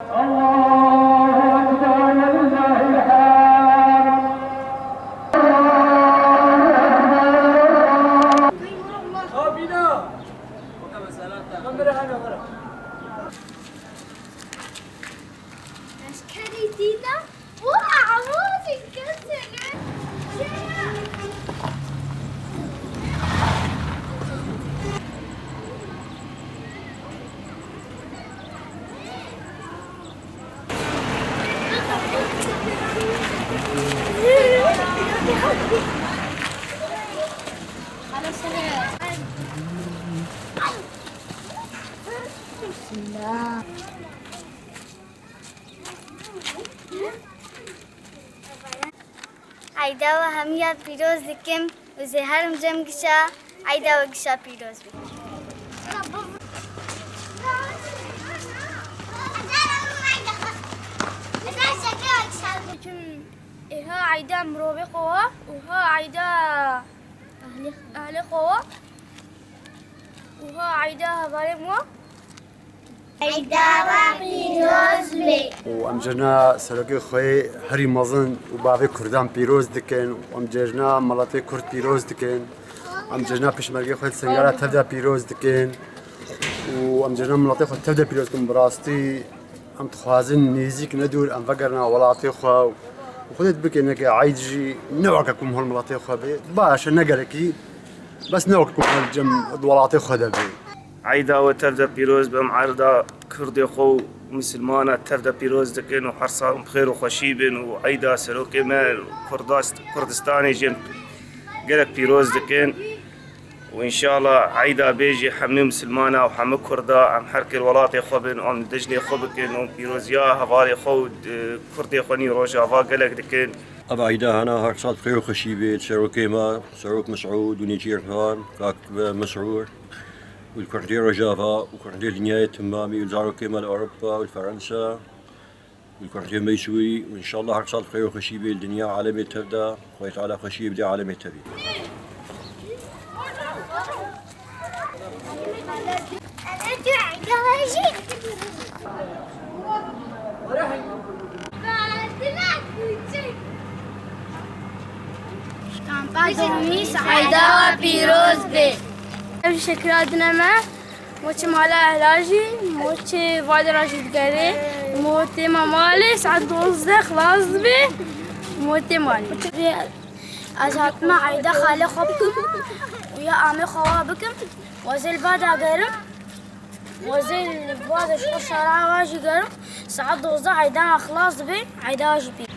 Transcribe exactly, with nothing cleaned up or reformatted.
الله أكبر ولله الحمد. الله أكبر. Eyda we hemiya pîroz dikim û zê herim cem gişa eyda we gişa pîroz be. Êha eyda mirovê xwe wa û ha eyda ehlê xwe wa û ha eyda hevalên wa. Eyda we pîroz be. Û em cejna serokê xwe yê herî mezin û bavê Kurdan pîroz dikin. Û em cejna miletê Kurd pîroz dikin. Em cejna pêşmergê xwe di Sengala tev de pîroz dikin. Û em cejna miletê xwe tev de pîroz dikin. Bi rastî em dixwazin nêzîk ne dûr em vegerina welatê xwe û xwe dê dibikê neke eyd jî ne weke ku em hol miletê xwe bê. Baş e, ne gelekî, bes ne weke ku em hol cem di welatê xwe de bê. Eyda we tev de pîroz be, em eyda Kurdê xwe û misilmana tev de pîroz dikin û her sal bi xêr û xweşî bin û eyda serokê me Kurdas-, Kurdistanê jî em gelek pîroz dikin û înşallah eyda bê jî hemî misilmana û hemî Kurda em her kir welatê xwe bin, em dijnê xwe bikin û pîroziya hevalê xwe û, e, Kurdê xwe nî Rojava gelek dikin. Ev eyda hene her sal bi xêr û xweşî bê, serokê me, Serok Mesûd û nêçîrvan, kak Mesûd. û li kurtê Rojava û kurtê dinyayê temamî û zarokê me li Ewropa û li Ferensa û li kurtê me yî Sûrî û înşallah her sal bi xêr û xweşî bê li dinya alemê tev de, Xwedê Teala xweşiyê bidê alemê tevî. Kampa domî eyda we pîroz be. Ev şekra dine me. Moçê mala ehla jî, moçê vadera jî digere. Mo têma malê, saet dozdeh xilas dibe. Mo tê malê. Ez hatime eyda xalê xwe bikim û ya amê xwe wa bikim. Wezê li ba dagerim. Wezê li ba de ji xwe şara wa jî gerim. Saet dozdeh eyda me xilas dibe, eyda wa jî pê.